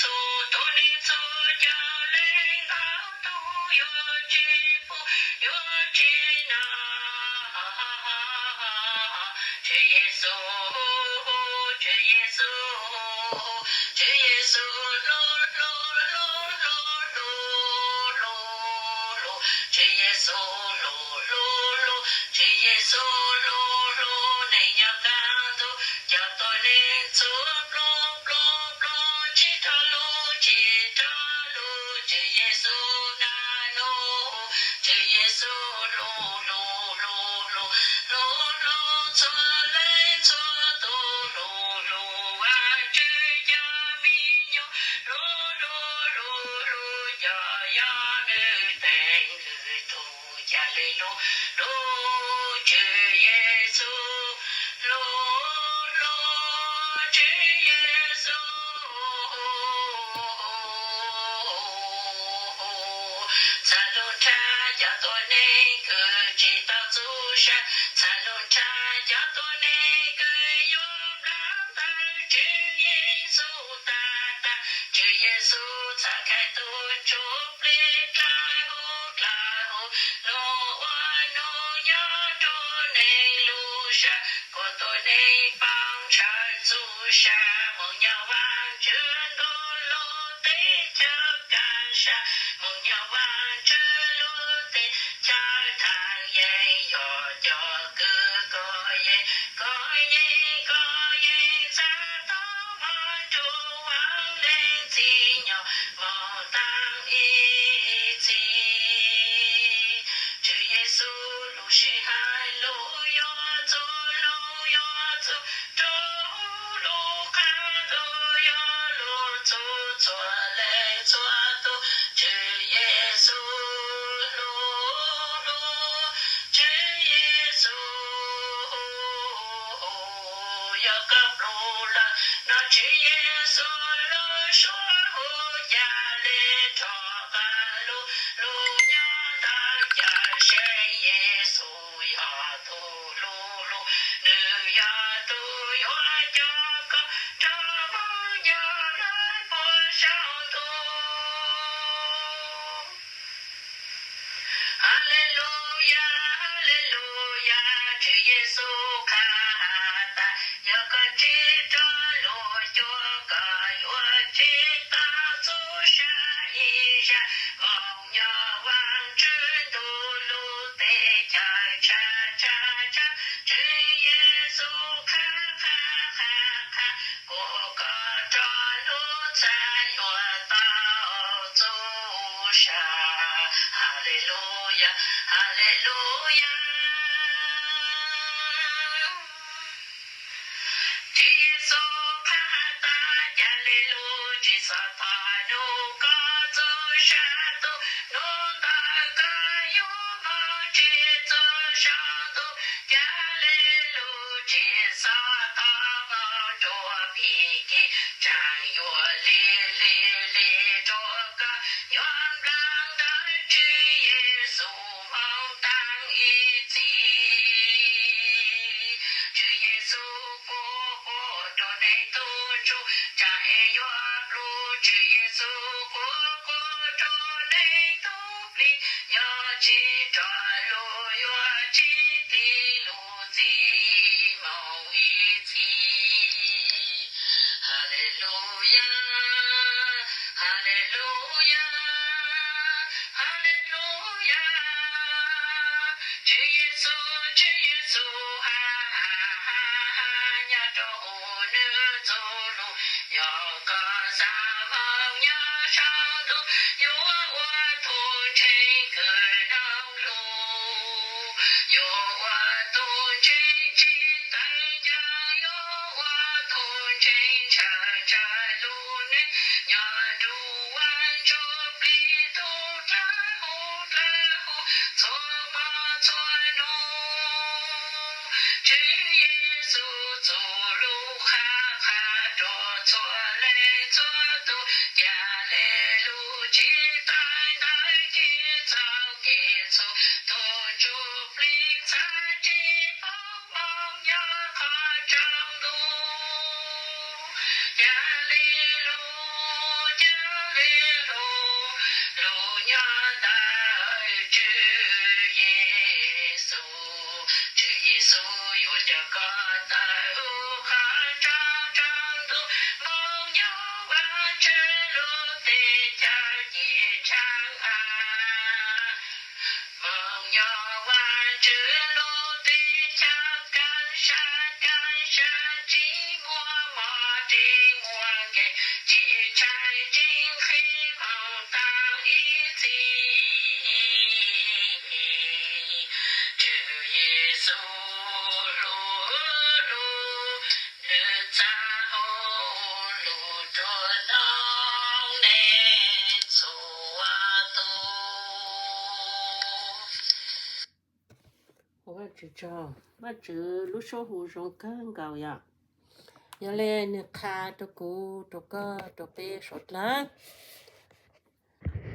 Tus neeg txhua cov leej ntau tus yuav tsis pub, yuav tsis na. Tswv Yexus, Tswv Yexus, Tswv Yexus hlub, hlub, hlub, hlub, hlub, hlub, hlub. Tswv Yexus hlub, hlub, hlub, Tswv Yexus hlub, hlub neeg nyob kaj ntug. Cov tuab neeg txhua pluag, pluag, pluag tsis rov lug, tsis rov lug. Tswv Yexus nab nub, Tswv Yexus hlub, hlub, hlub, hlub, hlub, hlub txhua leej txhua tus, hlub, hlub Vajtswv cov me nyuam, hlub, hlub, hlub, hlub cov yog nws teem kwv tug. Ca le lug, lug Tswv Yexus, lug, lug Tswv Yexus. Txhaj lug nrhab cov tuab neeg kws tsis tau txuj sa, txhaj lug nrhab cov tuab neeg kws yuav nplam ntawm Tswv Yexus tag tag. Tswv Yexus txhaj khaws tug ntsuj plig dlawb huv dlawb huv, nub ua nub nyob rua neeg lub sab, kuas tuab neeg paub ntshaw txuj sa. Moog nyob Vaajtswv ntuj lub teb chaws kaaj sa, moog nyob Vaajtswv lub teb chaws thaaj yeej, yog cov kws koj yeej, koj yeej, koj yeej txhaj tau moog nrug Vaaj Leej txhij nyob moog taag ib txhis. Tswv Yexus lub sij hawm lug yuav txug, lug yuav txug, rua huv lub qab ntuj yuav lug txug, txhua leej txhua tug. Tswv Yexus hlub, hlub, Tswv Yexus yog koj plhu lawm no, Tswv Yexus lub suab huv ca le rov qaab lug, lug nyob ntawm Cawmseej. Yexus yog tug hlub lug, nwg yog tug yuav coj koj rov moog nyob lawm puag saum ntuj. Haleluyas, haleluyas, Tswv Yexus qha has tas, yog koj tsi rov lug cuag, koj yuav tsi tau txuj sa ib zag. Moog nyob Vaajtswv ntuj lub teb chaws tshaj, tshaj, tshaj, Tswv Yexus qha, qha, qha, qha, kuas koj rov lug txhaj yuav tau txuj sa. Haleluyas, haleluyas. Tswv Yexus qha has tas, ca le lug tsi xov thov nub koj txuj sa, tug nub ntawd koj yuav moog tsi txuj saum ntuj. Ca le lug tsi xov thov moog rua pig kig, tsaam yuav li li li rua koj yuav nplam ntawm Tswv Yexus moog taag ib txhis. Tswv Yexus quas quas rua neeg tug ntsug, tsaam es yuav plhu. Tswv Yexus quas quas rua neeg tug plig, yog tsi rov lug yuav tsi tig lug txhij moog ib txhis. Haleluyas, haleluyas, haleluyas. Tswv Yexus, Tswv Yexus, ha, ha, ha, ha, nyob rua huv nwg txuj lug, yog koj xaav moog nyob saum ntuj, yuav ua tug ntseeg kws noog lug, yuav ua tug ntseeg tsi tawv ncaag, yuav ua tug ntseeg ntshaw, ntshaw lug neej, nyob nrug Vaaj Ntsujplig tug dlawb huv dlawb huv txhua hmo txhua nub. Tswv Yexus txuj lug qha qha rua txhua leej txhua tug, ca le lug tsi tawv ntawm kev txhaum kev txhum, tug Ntsujplig txhad tsi paub moog nyob qhov tsaus ntuj. Ca le lug, Ua Vajtswv tsaug, Vajtswv lub suab hu zoo kawg nkaus yom. Yog li nws qha rau kuv, rau koj, rau peb suav dlawg.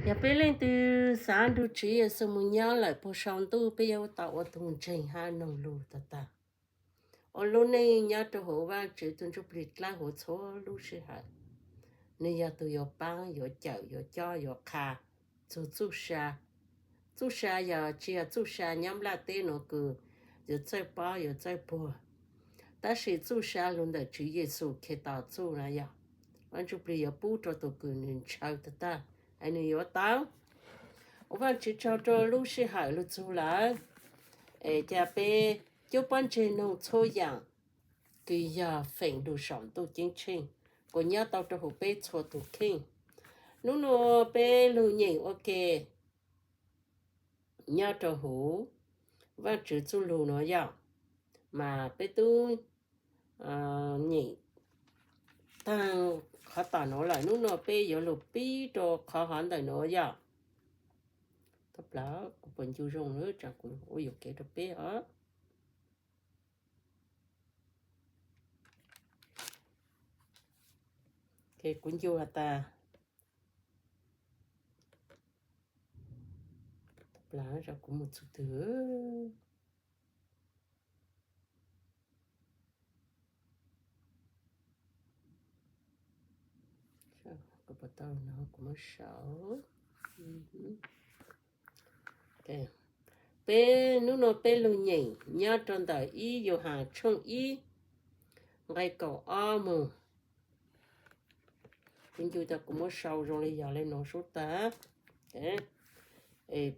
Yog peb leej twg xav nrug Tswv Yexus mus nyob lawm puag saum ntuj, peb yuav tau ua tug ntseeg hab noog lug tag tag. Ua lub neej nyob rau hauv Vajtswv tug ntsuj plig dlawb huv txhua lub sij hawm. Nws yog tug yuav paab, yuav cawm, yuav cob, yuav qha txug txuj sa. Txuj sa yog tsi yog txuj sa nyob nplaj teb nuav kws yuav txawj pob yuav txawj puag. Tab sis txuj sa lug ntawm Tswv Yexus Khetos txuj na yog Vaj Ntsuj Plig yuav pub rau tug kws nws ntshaw tag tag, es nws yuav tau. Ua Vajtswv tsaug rau lub sij hawm lug txug lawm, es ca peb cub pob ntseg noog txhua yaam kws yog feem lug saum ntuj ceeb tsheej kuas nyob tau rau huv peb txhua tug kheej. Nub nua peb lug nyeem ua ke nyob rau huv Vajtswv txuj lug nuav yog, mas peb tub nyeem taag qhov tom nuav lawm, nub nua peb yuav lug pib rau qhov hov ntawm nuav yog. Tau plaws kuv puas ncu zoo lawm, tsam kuv ua yuam kev rau peb os. Kuv ncu has tas, tau plaws tsam kuv mus txug twg. Kuv puas tau no kuv muab sau. Peb nub nua peb lug nyeem nyob rau ntawm ib Yauhas tshooj ib nqe kaum ob moog. Kuv ncu tas kuv muab sau zoo li yog le nuav sub tag.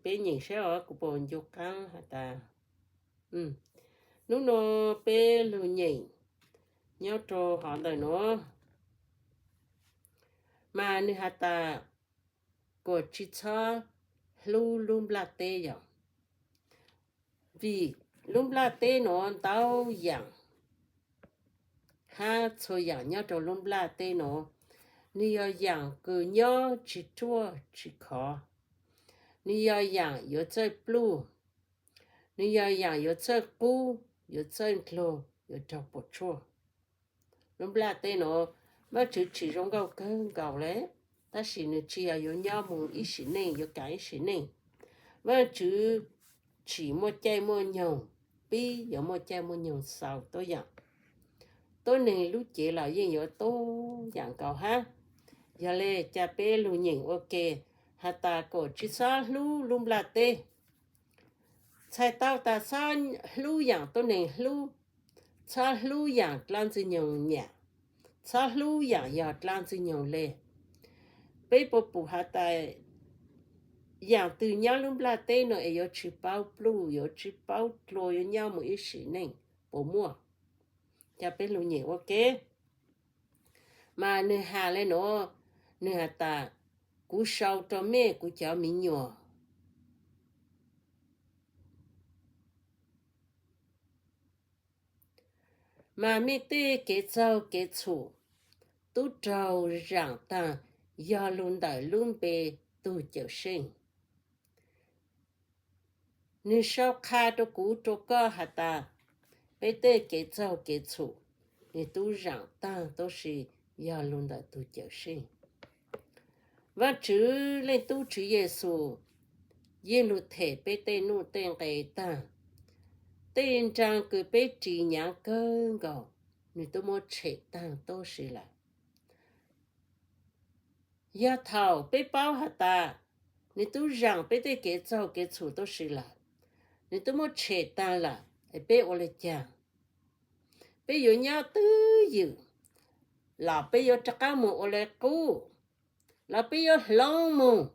Peb nyeem saib os kuv puas ncu qaab has tas, nub nua peb lug nyeem nyob rau hov ntawm nuav, mas nwg has tas kom tsi txhob hlub lub nplaj teb yom. Vim lub nplaj teb nuav ntau yaam hab txhua yaam nyob rau lub nplaj teb nuav, nwg yog yaam kws nyob tsi ruaj tsi khov, nwg yog yaam yuav txawj pluj, nwg yog yaam yuav txawj qub, yuav txawj ndlug, yuav raug puam tshuaj. Lub nplaj teb nuav, Vaajtswv tsim zoo nkauj kawg nkaus le, tab sis nwg tsi yog yuav nyob moog ib sim neej, yuav kaam ib sim neej. Vaajtswv tsim muaj caij muaj nyoog, pib yuav muaj caij muaj nyoog xaus tuab yaam. Tuab neeg lub cev los yeej yuav tuab yaam nkaus hab. Yog le ca peb lug nyeem ua ke has tas kom tsi txhob hlub lub nplaj teb. Txhais tau tas txhob hlub yaam tuab neeg hlub, txhob hlub yaam dlaab ntxwg nyoog nyam, txhob hlub yaam yog dlaab ntxwg nyoog le. Peb puas pum has tas yaam twg nyob lub nplaj teb nuav es yuav tsi paub pluj, yuav tsi paub dlua, yuav nyob moog ib sim neej puas muaj? Ca peb lug nyeem ua ke. Mas nwg has le nuav, nwg has tas, kuv sau rau mej kuv cov miv nyuas, mas mej tej kev txaug kev txhum tub raug zaam taag yog lug ntawm lub npe tug Cawmseej. Nwg sau qha rau kuv rau koj has tas, peb tej kev txaug kev txhum nwg tub zaam taag tuab si yog lug ntawm tug Cawmseej. Vaajtswv leej tub Tswv Yexus yeej lug them peb tej nuj tej nqe taag. Tej nraag kws peb ris nyaav kawg nkaus, nwg tub muab tshem taag tuab si lawm. Yog thaum peb paub has tas nwg tub zaam peb tej kev txaug kev txhum tuab si lawm, nwg tub muab tshem taag lawm, es peb ua le caag? Peb yuav nyob twj ywm, los peb yuav rov qaab moog ua le qub, los peb yuav hloov moog,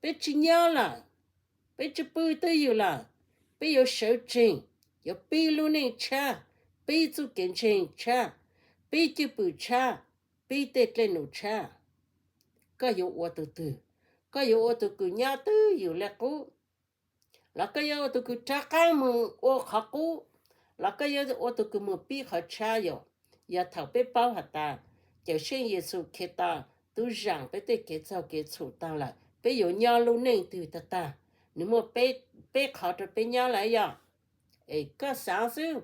peb tsi nyob lawm, peb tsi pw twj ywm lawm, peb yuav sawv tsees, yuav pib lub neej tshab, pib txuj kev ntseeg tshab, pib cwj pwm tshab, pib tej dlej num tshab. Koj yuav ua tug twg? Koj yuav ua tug kws nyob twj ywm le qub, los koj yuav ua tug kws rov qaab moog ua qhov qub, los koj yuav ua tug kws moog pib qhov tshab? Yog, yog thaum peb paub has tas Cawm Seej Yexus Khetos twb zaam peb tej kev txaug kev txhum taag lawm, peb yuav nyob lub neej twg tag tag? Nws muaj peb qhov rau peb nyob lawm yog? Es koj xaav xwb,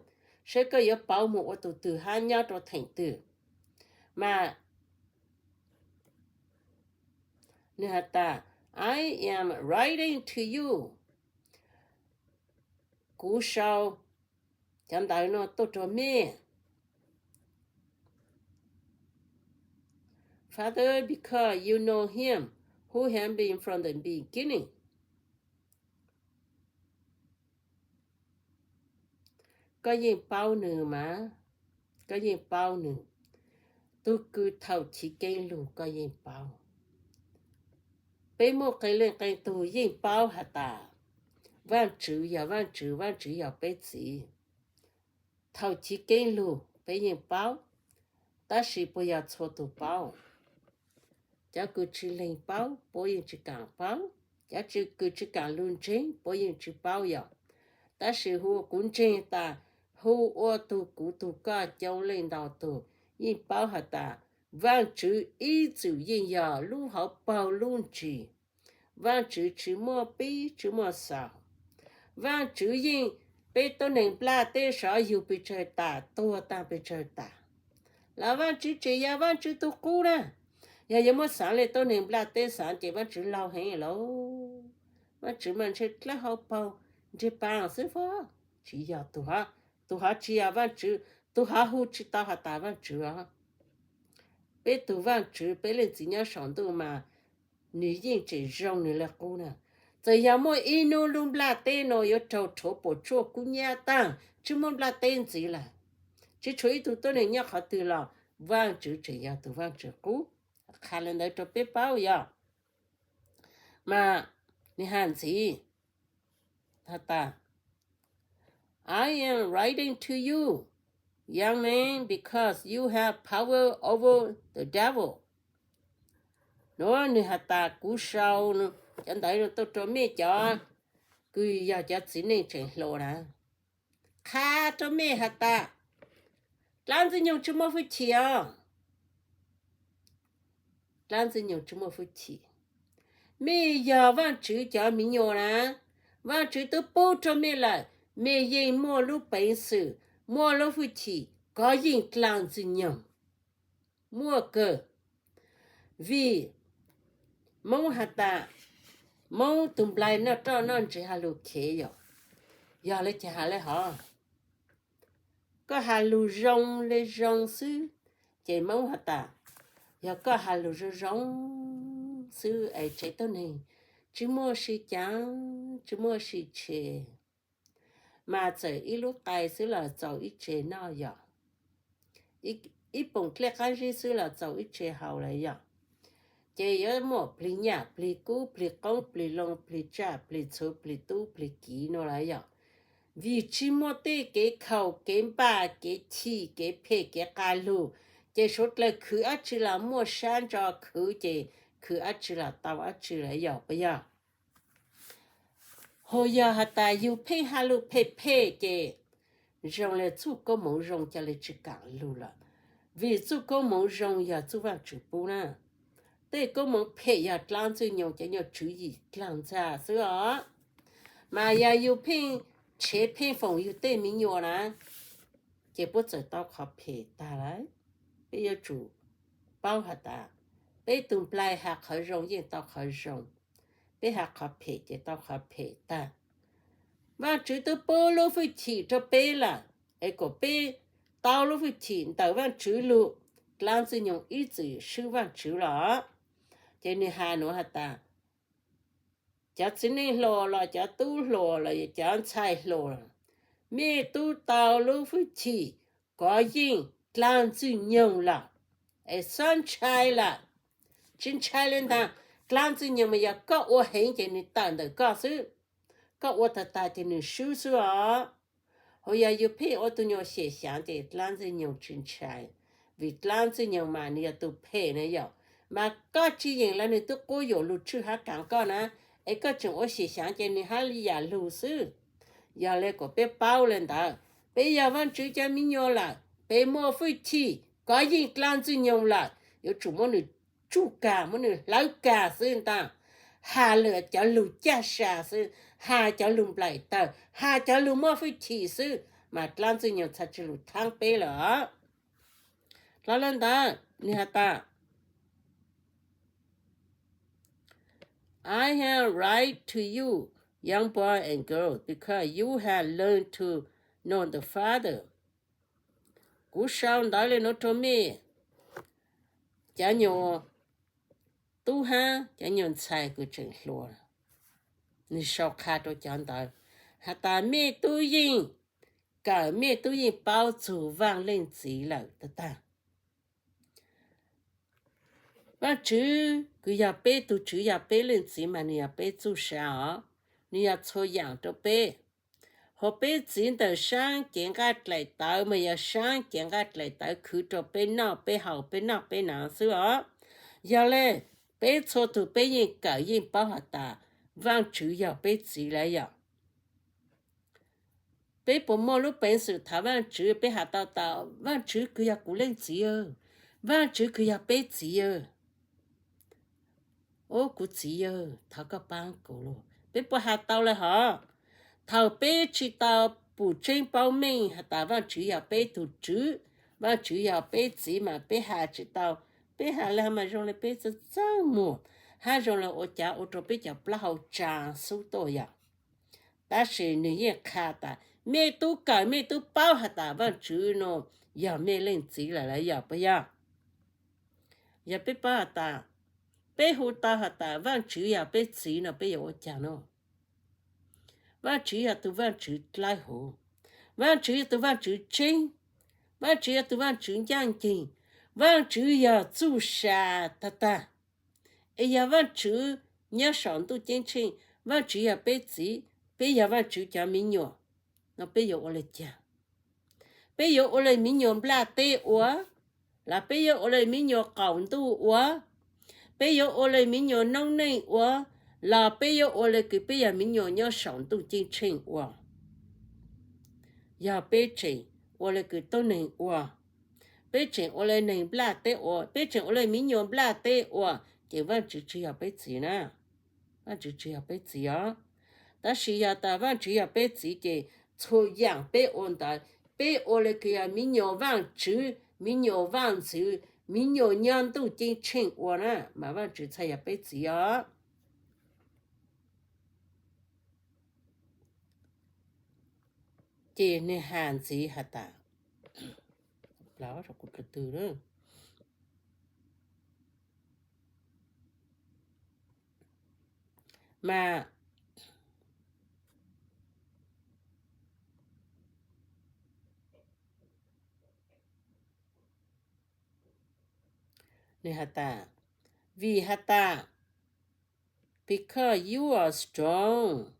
saib koj yuav pauv mus ua tug twg hab nyob rau theem twg. Mas nwg has tas, I am writing to you. Kuv sau cov ntawv no tuaj rau mej. Father, because you know him who has been from the beginning. Koj yeej paub nws mas, koj yeej paub nws. Tug kws thaum chiv keeb lug koj yeej paub. Peb muaj qee leej qee tug yeej paub has tas Vaajtswv yog Vaajtswv, Vaajtswv yog peb txiv. Thaum chiv keeb lug peb yeej paub, tab sis puas yog txhua tug paub? Cov kws tsi leeg paub puab yeej tsi kaam paub, cov kws tsi kaam lug ntseeg puab yeej tsi paub yog. Tab sis hu kuv ntseeg tas, hu ua tug kuv tug koj coob leej ntau tug yeej paub has tas Vaajtswv ib txwm yeej yog lub hauv paug lub ntsis. Vaajtswv tsi muaj pib tsi muaj xaus. Vaajtswv yeej, peb tuab neeg nplaj teb sov yug pes tsawg tas, tuag taag pes tsawg tas, los Vaajtswv tseem yog Vaajtswv tug qub na. Yog yuav muab xaav le tuab neeg nplaj teb xaav ces Vaajtswv laug heev lauj. Vaajtswv mas ntshe dlawb hauv paug ntseg paag xwb fab. Tsi yog, tug hov tsi yog Vaajtswv, tug hov hu tsi tau has tas Vaajtswv os. Peb tug Vaajtswv, peb leej txiv nyob saum ntuj mas nws yeej tseem zoo nws le qub na. Txawm yog muaj ib nub lub nplaj teb nuav yuav raug rhuav puam tsuaj kub nyab taag, tsi muaj nplaj teb ntxiv lawm, tsi tshuav ib tug tuab neeg nyob qhov twg los Vaajtswv tseem yog tug Vaajtswv qub. Qha le ntawd rau peb paub yog. Mas nwg has ntxiv has tas, I am writing to you, young man, because you have power over the devil. Nuav nwg has tas kuv sau cov ntawv tuaj rau mej cov kws yog cov txiv neej tseem hluas na, qha rau mej has tas dlaab ntxwg nyoog tsi muaj hwj chim os. Dlaab ntxwg nyoog tsi muaj hwj chim. Mej yog Vaajtswv cov miv nyuas na, Vaajtswv twb pub rau mej lawm, mej yeej muaj lub peev xwm, muaj lub hwj chim kov yeej dlaab ntxwg nyoog. Muaj kawg. Vim Moob has tas, Moob tug nplai noj roj noj ntsev has lug khev yom. Yog le caag has le hov? Koj has lug zoo le zoo xwb, ces Moob has tas, yog koj has lug zoo zoo xwb es tsev tuab neeg tsi muaj si caav, tsi muaj si tshev. Mas txawm ib lub qai xwb los txaus ib tsev noj yom, ib poom dlej qaab zib xwb los txaus ib tsev haus lawm yom. Ces yuav muaj plig nyaj plig kub plig qoob plig loo plig tsaj plig txhu plig tub plig kiv no lawm yom. Vim tsi muaj tej kev khaum kev npaj kev chim kev phem kev qas lug, ces suav dlawg khwv dlaab tsi los muaj sab ntso khwv ces khwv dlaab tsi los tau dlaab tsi lawm yom, puas yog? Ho yog has tas yug pheej has lug phem phem ces zoo le txuj koob moov zoo ca le tsi kaam lug lawm. Vim txuj koob moov zoo yog txuj Vaajtswv pub na. Tej koob moov phem yog dlaab ntxwg nyoog cov nyuag tswv yim dlaag ntxag xwb os. Mas yog yug pheej tshev pheej foom yug tej miv nyuas na, ces puab txawm tau qhov phem tag lawm. Peb yuav tsum paub has tas, peb tug nplai has qhov zoo yeej tau qhov zoo, peb has qhov phem ces tau qhov phem tag. Vaajtswv twb pub lub hwj chim rau peb lawm, es kom peb tau lub hwj chim ntawm Vaajtswv lug, dlaab ntxwg nyoog ib txwm swb Vaajtswv los. Ces nwg has nuav has tas, cov txiv neej hluas los cov tub hluas los cov ntxhais hluas, mej tub tau lub hwj chim kov yeej dlaab ntxwg nyoog lawm, es xob ntshai lawm. Tsi ntshai le ntag, dlaab ntxwg nyoog mas yog koj ua heev ces nwg tawm ntawm koj xwb, koj ua tag tag ces nwg swb xwb os. Ho yog yug pheej ua tug nyuas xyem xyaav ces dlaab ntxwg nyoog tsi ntshai, vim dlaab ntxwg nyoog mas nwg yog tug phem na yom. Mas koj tsi yeem los nwg tub quab yuam lug tswj hab kaav koj na, es koj tseem ua xyem xyaav ces nwg hab li yam lug xwb. Yog le kom peb paub le ntawd, peb yog Vaajtswv cov miv nyuas lawm, peb muaj hwj chim Kov yeej dlaab Ntxwg Nyoog lawm, yuav tsum muab nws tsuj kag, muab nws hlawv kag xwb ntag. Has lawm cov lug caj sa xwb, has cov lug nplaim tawg, has cov lug muaj hwj chim xwb, mas dlaab Ntxwg Nyoog txhaj tsi lug thaab peb lawm. Dlhau le ntawd nwg has tas, I have write to you, young boy and girl, because you have learned to know the Father. Kuv sau ntawv le nuav rua mej cov nyuas tub hab cov nyuas ntxhais kws tseem hluas. Nwg sau qha rua cov ntawd has tas mej tub yeej kawm, mej tub yeej paub txug Vaaj Leej Txiv lawm tag tag. Vaajtswv kws yog peb tug Tswv, yog peb Leej Txiv mas nwg yog peb txuj sa os, nwg yog txhua yaam rua peb. Hos peb txiv ntawm saab cev nqaj dlaim tawv mas yog saab cev nqaj dlaim tawv khwv rua peb noj peb haus, peb noj peb hnav xwb os. Yog le, peb txhua tug peb yeej kawm yeej paub has tas Vaajtswv yog peb txiv lawm yom. Peb puas muaj lub peev xwm thaam Vaajtswv, peb has tau tas Vaajtswv kws yog kuv Leej Txiv, Vaajtswv kws yog peb txiv? Au, kuv txiv, thov koj paab kuv lauj. Peb puas has tau le hov? Thaum peb tsi tau pum tseeb paub meej has tas Vaajtswv yog peb tug Tswv, Vaajtswv yog peb txiv mas peb has tsi tau. Peb has le mas zoo le peb txawj txawj muag, hab zoo le ua cav ua rua peb cov plaub hau tsaa xub tuaj yom. Tab sis nwg yeej qha tas mej tub kawm mej tub paub has tas Vaajtswv nuav yog mej Leej Txiv lawm lawm yom, puas yog? Yog peb paub has tas, peb hu tau has tas Vaajtswv yog peb txiv no peb yuav ua caag nuav? Vaajtswv yog tug Vaajtswv dlawb huv, Vaajtswv yog tug Vaajtswv tseeb, Vaajtswv yog tug Vaajtswv ncaaj nceeg, Vaajtswv yog txuj sa tag tag. Es yog Vaajtswv nyob saum ntuj ceeb tsheej, Vaajtswv yog peb txiv, peb yog Vaajtswv cov me nyuam, no peb yuav ua le caag? Peb yuav ua le me nyuam nplaj teb ua, los peb yuav ua le me nyuam qaum ntuj ua? Peb yuav ua le me nyuam noob neej ua, los peb yuav ua le kws peb yog me nyuam nyob saum ntuj ceeb tsheej ua? Yog peb tseem ua le kws tuab neeg ua, peb tseem ua le neeg nplaj teb ua, peb tseem ua le me nyuam nplaj teb ua, ces Vaajtswv tsi yog peb txiv na. Vaajtswv tsi yog peb txiv os. Tab sis yog tas Vaajtswv yog peb txiv ces txhua yaam peb ua ntawd, peb ua le kws yog me nyuam Vaajtswv, me nyuam vaaj ntxwv, me nyuam nyob ntuj ceeb tsheej ua na, mas Vaajtswv txhaj yog peb txiv os. Ces nwg has ntxiv has tas, mas nwg has tas, vim has tas, because you are strong,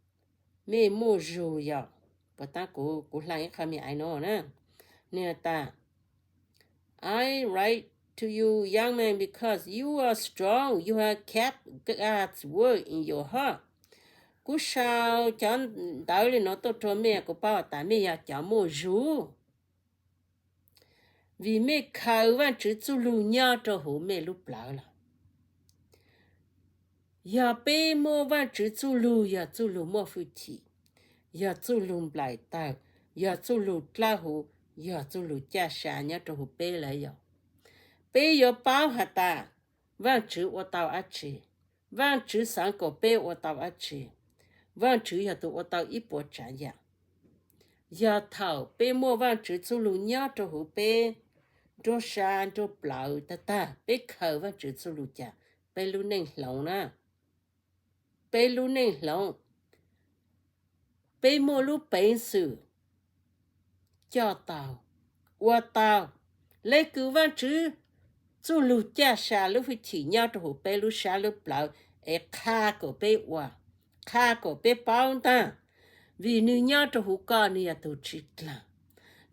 mej muaj zug yom. Puas taab kuv, kuv hla ib qho me ais no na. Nwg has tas, I write to you, young man, because you are strong, you have kept God's word in your heart. Kuv sau cov ntawv le nuav tuaj rua mej, kuv paub tas mej yog cov muaj zug, vim mej khaws Vaajtswv txuj lug nyob rua huv mej lub plawv lawm. Yog peb muaj Vaajtswv txuj lug, yog txuj lug muaj hwj chim, yog txuj lug nplaim tawg, yog txuj lug dlawb huv, yog txuj lug caj sa nyob rua huv peb lawm yom. Peb yuav paub has tas Vaajtswv ua tau dab tsi, Vaajtswv xaav kuas peb ua tau dab tsi. Vaajtswv yog tug ua tau ib puas tsaav yaam. Yog thaum peb muaj Vaajtswv txuj lug nyob rua huv peb, nruab sab nruab plawv tag tag, peb khaws Vaajtswv txuj lug cas, peb lub neej hloov na. Peb lub neej hloov, peb muaj lub peev xwm coj tau, ua tau le kws Vaajtswv txuj lug caj sa lub hwj chim nyob rua huv peb lub sab lub plawv, es qha kuas peb ua, qha kuas peb paub ntag. Vim nwg nyob rua huv koj nwg yog tug tsi dlaag,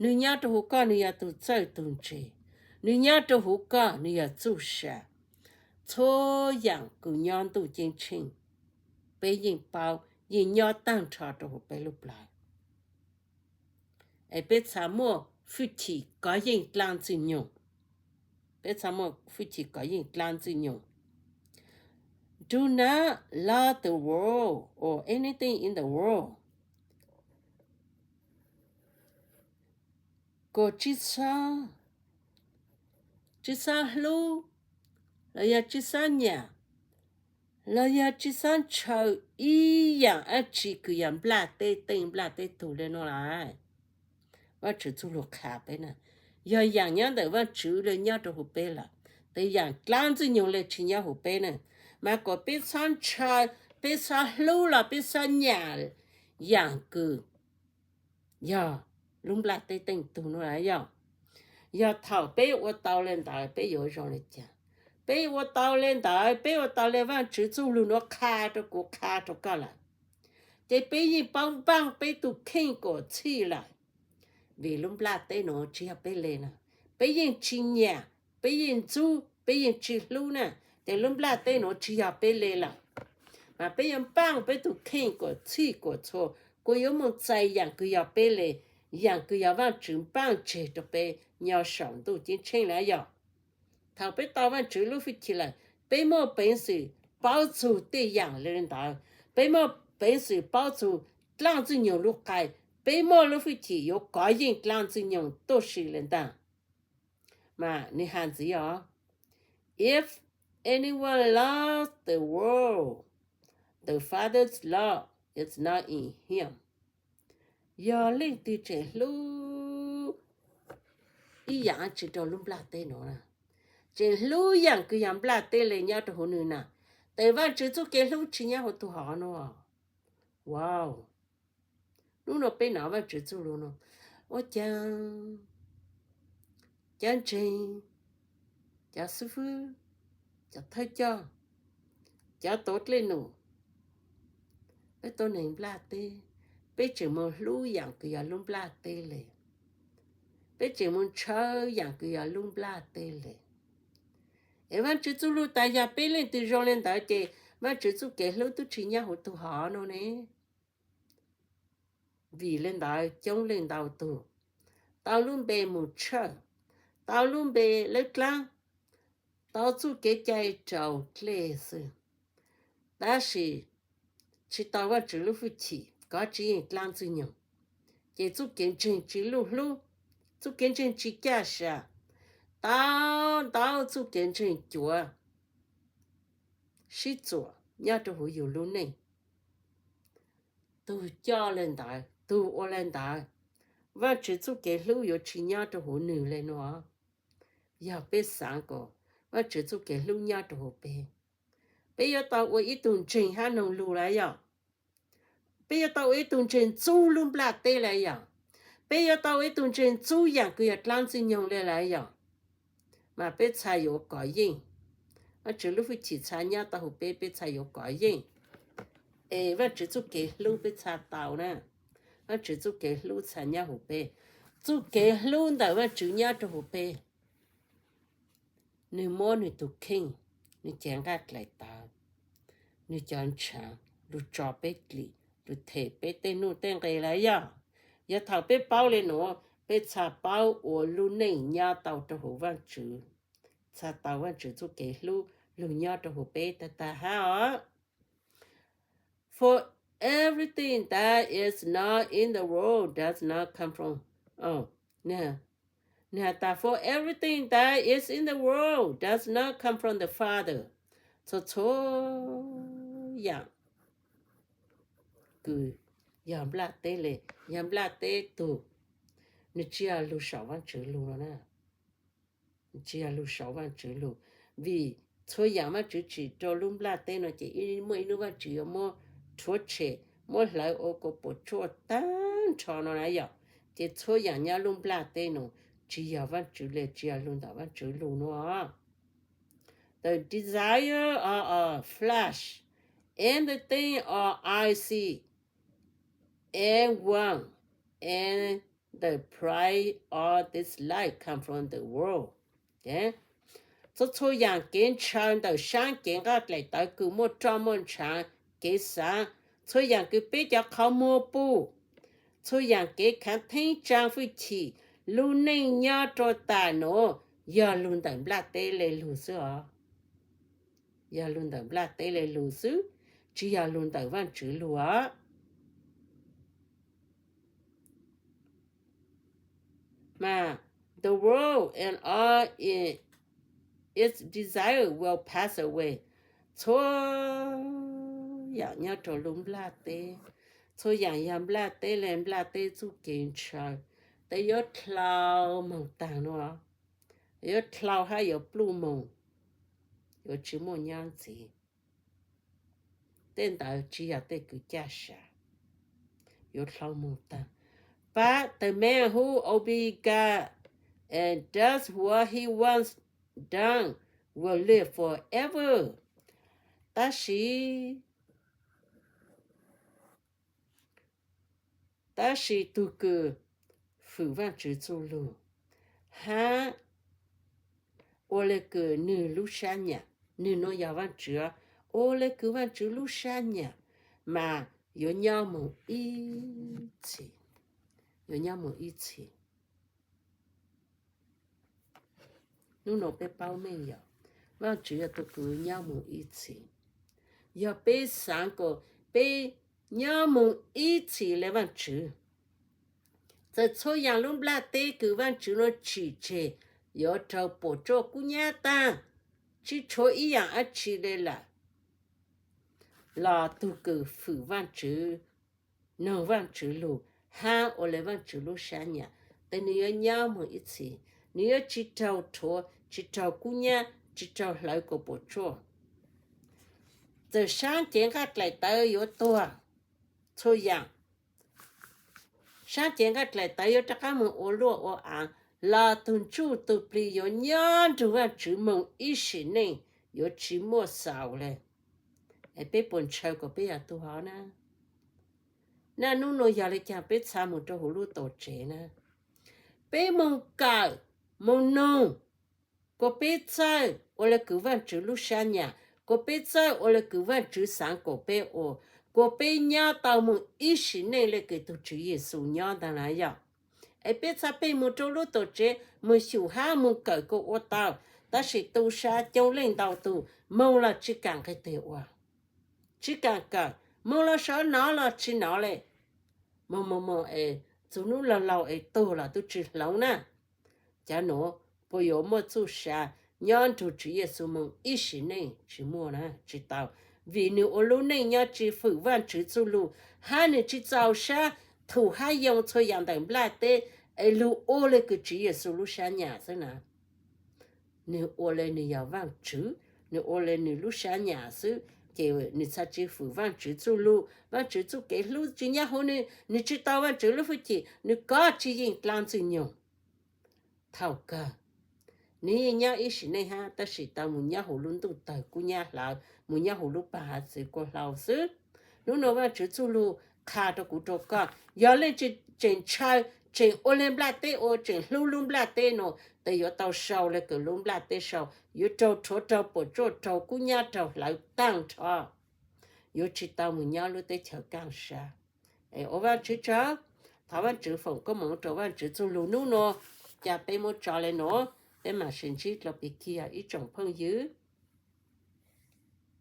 nwg nyob rua huv koj nwg yog tug txawj tug ntse, nwg nyob rua huv koj nwg yog txuj sa. Txhua yaam kws nyob ntuj ceeb tsheej, peb yeej paub, yeej nyob taag nrho rua huv peb lub plawv. Es peb txhad muaj hwj chim kov yeej dlaab Ntxwg Nyoog. Peb txhob muaj hwj chim kov yeej dlaab Ntxwg Nyoog. Do not love the world or anything in the world. Kom tsi xob hlub, los yog tsi xob nyam, los yog tsi xob ntshaw ib yaam dlaab tsi kws yog nplaj teb teej nplaj teb tug le nuav lawm. Vaajtswv txuj lug qha peb na, yog yaam nyob ntawm Vaajtswv le nyob rua huv peb lawm, tes yaam dlaab Ntxwg Nyoog le tsi nyob huv peb na. Mas kom peb xob ntshaw, peb xob hlub los peb xob nyam yaam kws yog lub nplaj teb teej tug nuav lawm yog. Yog thaum peb ua tau le ntawd peb yuav zoo le caag? Peb ua tau le ntawd, peb ua tau le Vaajtswv txuj lug nuav qha rua kuv qha rua koj lawm, ces peb yeej paub npaaj peb tug kheej kom txhij lawm. Vim lub nplaj teb nuav tsi yog peb le na, peb yeej tsi nyam, peb yeej ntxub, peb yeej tsi hlub na, ces lub nplaj teb nuav tsi yog peb le lawm. Mas peb yuav npaaj peb tug kheej kom txhij kom txhua, kuas yuav moog txais yaam kws yog peb le, yaam kws yog Vaajtswv npaaj tseg rua peb nyob saum ntuj ceeb tsheej lawm yog. Thaum peb tau Vaajtswv lub hwj chim lawm, peb muaj peev xwm paub txug tej yaam le ntawd, peb muaj peev xwm paub txug dlaab Ntxwg Nyoog lub qai, peb muaj lub hwj chim yuav kov yeej dlaab Ntxwg Nyoog tuaj si le ntag. Mas nwg has ntxiv os, if anyone loves the world, the Father's love is not in him. Yog leej twg tseem hlub ib yaam dlaab tsi rua lub nplaj teb nuav, tseem hlub yaam kws yog nplaj teb le nyob rua huv nwg na, tes Vaajtswv txuj kev hlub tsi nyob huv tug hov nuav. Wow, nub nua peb nov Vaajtswv txuj lug nuav, ua caag cov ntseeg, cov xib fwb, cov thawj coj, cov tuav dlej num, peb tuab neeg nplaj teb, peb tseem moog hlub yaam kws yog lub nplaj teb le, peb tseem moog ntshaw yaam kws yog lub nplaj teb le. Es Vaajtswv txuj lug tas yog peb leej twg zoo le ntawd ces Vaajtswv txuj kev hlub tub tsi nyob huv tug hov nuav ne. Vim le ntawd coob leej ntau tug tau lub npe mus tshawj, tau lub npe lawb dlaab, tau txuj kev cai raus dlej xwb, tab sis tsi tau Vaajtswv lub hwj chim kov tsi yeej dlaab Ntxwg Nyoog, ces txuj kev ntseeg tsi luj hlub, txuj kev ntseeg tsi caj sam, tau ntau txuj kev ntseeg cuav sib txuam nyob rua huv yug lub neej. Tug coj le ntawd, tug ua le ntawd, Vaajtswv txuj kev hlub yuav tsi nyob rua huv nwg le nuav. Yog peb xaav kom Vaajtswv txuj kev hlub nyob rua huv peb, peb yuav tau ua ib tug ntseeg hab noog lug lawm yog. Peb yuav tau ua ib tug ntseeg ntxub lub nplaj teb lawm yog. Peb yuav tau ua ib tug ntseeg ntxub yaam kws yog dlaab Ntxwg Nyoog le lawm yog. Mas peb txhad yuav kov yeej, Vaajtswv lub hwj chim txhad nyob tau huv peb, peb txhad yuav kov yeej. Es Vaajtswv txuj kev hlub peb txhad tau na, Vaajtswv txuj kev hlub txhad nyob huv peb, txuj kev hlub ntawm Vaajtswv nyob rua huv peb. Nwg muab nwg tug kheej, nwg cev nqaj dlaim tawv, nwg cov ntshaav lug tso peb dlim, lug them peb tej nuj tej nqe lawm yog. Yog thaum peb paub le nuav, peb txhad paub ua lub neej nyob tau rua huv Vaajtswv, txhad tau Vaajtswv txuj kev hlub lug nyob rua huv peb tag tag hab os. For everything that is not in the world does not come from, oh, nwg has tas, for everything that is in the world does not come from the Father. Txhua txhua yaam kws yog nplaj teb le, yog nplaj teb tug, nwg tsi yog lug saum Vaajtswv lug na. Tsi yog lug saum Vaajtswv lug, vim txhua yaam Vaajtswv tsim rua lub nplaj teb nuav ces muaj ib nub Vaajtswv yuav muab rhuav tshem, muab hlawv ua kuas puam tsuaj taag nrho nuav na yog. Ces txhua yaam nyob lub nplaj teb nuav tsi yog Vaajtswv le, tsi yog lug ntawm Vaajtswv lug nuav. The desire of, of flesh and the thing of eye see and want and the pride of this life come from the world. Txhua txhua yaam kev ntshaw ntawm saab cev nqaj dlaim tawv kws muaj roj muaj ntshaav, kev xaav, txhua yaam kws peb cov qhov muag puj, txhua yaam kev khaav theeb tsaa hwj chim, lub neej nyob rua taam nuav, yog lug ntawm nplaj teb le lug xwb os. Yog lug ntawm nplaj teb le lug xwb, tsis yog lug ntawm Vaajtswv lug os. Mas the world and all its desire will pass away. Txhua yaam nyob rau lub nplaj teb, txhua yaam yog nplaj teb le nplaj teb txuj kev ntshaw, tes yuav dlhau moog taag nua, yuav dlhau hab yuav pluj moog, yuav tsis muaj nyob ntxiv. Tej ntawd tsis yog tej kws caj sam, yuav dlhau moog taag. But the man who obeys God and does what he wants done will live forever. Tab sis, tab sis tug kws fwm Vaajtswv txuj lug hab ua le kws nwg lub sab nyam, nwg nua yog Vaajtswv, ua le kws Vaajtswv lub sab nyam, mas yuav nyob moog ib txhis, yuav nyob moog ib txhis. Nub nua peb paub meej yog Vaajtswv yog tug kws nyob moog ib txhis. Yog peb xaav kuas peb nyob moog ib txhis le Vaajtswv, txawm txhua yaam lub nplaj teb kws Vaajtswv nua tsim tseg yuav raug puam tsuaj kub nyab taag, tsis tshuav ib yaam dab tsi le lawm, los tug kws fwm Vaajtswv, noog Vaajtswv lug hab ua le Vaajtswv lub sab nyam, tes nwg yuav nyob moog ib txhis, nwg yuav tsis raug rhuav, tsis raug kub nyab, tsis raug hlawv kuas puam tsuaj. Txawm saab cev nqaj dlaim tawv yuav tuag, txhua yaam, saab cev nqaj dlaim tawv yuav rov qaab moog ua luaj ua aav, los tug ntsuj tug plig yuav nyob nrug Vaajtswv moog ib sim neej, yuav tsis muaj xaus le. Es peb puas ntshaw kuas peb yog tug hov na? Naj nub nua yog le caag peb txha moog rua huv lub tuam tsev na? Peb moog kawm, moog noog, kuas peb txawj ua le kws Vaajtswv lub sab nyam, kuas peb txawj ua le kws Vaajtswv xaav kuas peb ua, kuas peb nyob tau moog ib sim neej le kws tug Tswv Yexus nyob ntag na yog. Es peb txha peg moog rua lub tuam tsev moog xyum hab moog kawm kuas ua tau, tab sis tu sab coob leej ntau tug moog los tsis kaam nqis teg ua, tsis kaam kawm, moog los sawv nov los tsis nov le, moog moog moog es txug nub laug laug es tug los tub tsis hloov na. Cov nuav puas yuav muaj txuj sa nyob nrug Tswv Yexus moog ib sim neej? Tsis muaj na, tsis tau, vim nwg ua lub neej nyob tsis fwm Vaajtswv txuj lug, hab nwg tsis txaus sab thum hab yoo txhua yaam ntawm nplaj teb, es lug ua le kws Tswv Yexus lub sab nyam xwb na. Nwg ua le nwg yog Vaajtswv, nwg ua le nwg lub sab nyam xwb, ces nwg txha tsis fwm Vaajtswv txuj lug, Vaajtswv txuj kev hlub tsis nyob huv nwg, nwg tsis tau Vaajtswv lub hwj chim, nwg kov tsis yeej dlaab Ntxwg Nyoog. Thaum kawg nwg yeej nyob ib sim neej hab, tab sis tau moog nyob huv lub ntuj tawg kub nyab hlawv, moog nyob huv lub paag hav txwv kuas hlau xwb. Nub nua Vaajtswv txuj lug qha rua kuv rua koj, yog leej twg tseem ntshaw, tseem ua le nplaj teb ua, tseem hlub lub nplaj teb nua, tes yuav tau sau le kws lub nplaj teb sau, yuav raug rhuav, raug puam tsuaj, raug kub nyab, raug hlawv taag nrho, yuav tsis tau moog nyob lub teb chaws kaaj sab. Es ua Vaajtswv tsaug, thov Vaajtswv foom koob moov rua Vaajtswv txuj lug nub nua. Ca peb muab tso le nuav, peb maam sib ntsib dlua pig kig ib tsoom phooj ywg.